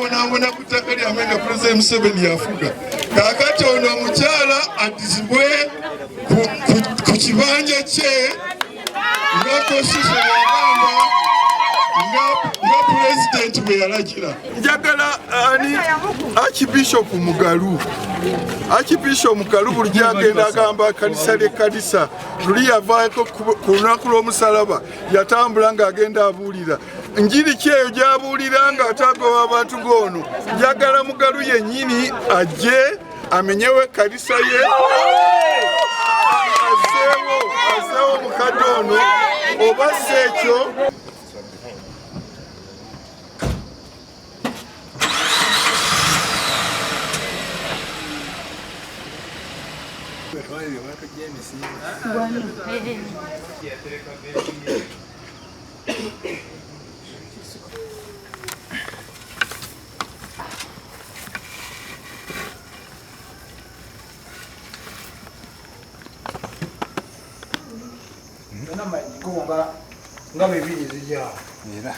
Mwabonaabona ku ttaka lyammwe nga Pulezidenti Museveni yafuga. Kaakati ono omukyala addizibwe ku kibanja kye nga Constitution yagamba, nga Pulezidenti bwe yalagira. Njagala ani Archbishop Mugalu, Archbishop Mugalu bulijjo agenda agamba kanisa ly'ekkanisa. Luli yavaako ku lunaku lw'omusalaba, yatambula ng'agenda abuulira njiri ki eyo gy'abuulira ng'atagoba abantu ng'ono. Njagala Mugalu yennyini ajje amenyewo ekkanisa ye, azeewo omukadde ono, oba si ekyo. Nga bibiri zijja. Era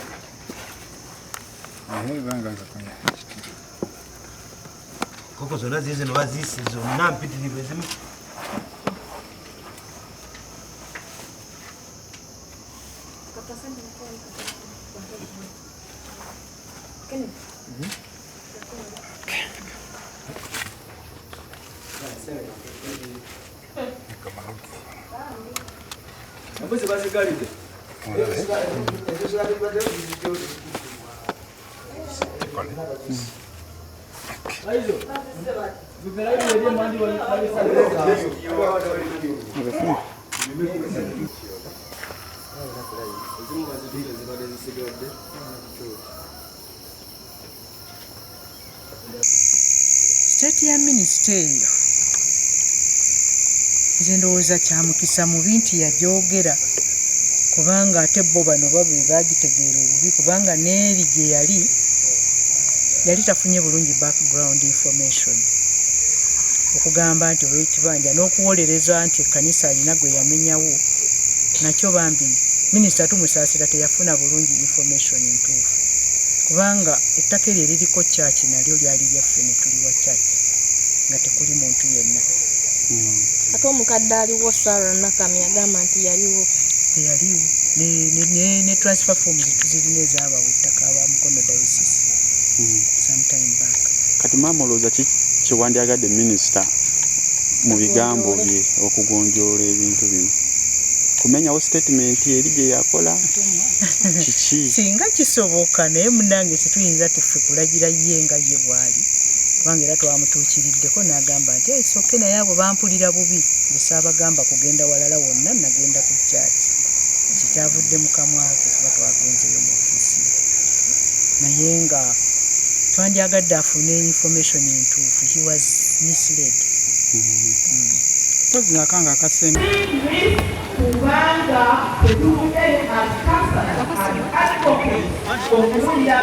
Nkoko zonna zizino baziise zonna mpitirivu ezimu. Embuzi bazigalidde. State ya minisita eyo nze ndowooza kya mukisa mubi nti yagyogera, kubanga ate bo bano bo be baagitegeera obubi, kubanga n'eri gye yali yali tafunye bulungi background information okugamba nti ow'ekibanja n'okuwolereza nti ekkanisa alina gwe yamenyawo nakyo. Bambi minisita tumusaasira, teyafuna bulungi information ntuufu, kubanga ettaka eryo eririko church nalyo lyali lyaffe ne tuliwa church nga tekuli muntu yenna. Ate omukadde aliwo Sarah Nakami yagamba nti yaliwo. Teyaliwo. Ne transfer forms tuzirina ezaabawa ettaka aba Mukono Diocese sometime back. Kati maama, olowooza ki kyewandyagadde minisita mu bigambo bye okugonjoola ebintu bino, kumenyawo statement eri gye yakola, kiki? Singa kisoboka, naye munange tetuyinza tiffe kulagira ye nga ye bw'ali, kubanga era twamutuukiriddeko n'agamba nti esooke, naye abo bampulira bubi, nze saabagamba kugenda walala wonna, nagenda ku kyaki. Ekyo kyavudde mu kamwa ke kuba twagenzeyo mu ofiisi ye, naye nga twandyagadde afune information entuufu. He was misled. Mpozi akanga akasembe. Kubanga tetuvuddeyo as councillors and advocates okuwulira.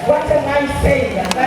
What am I saying?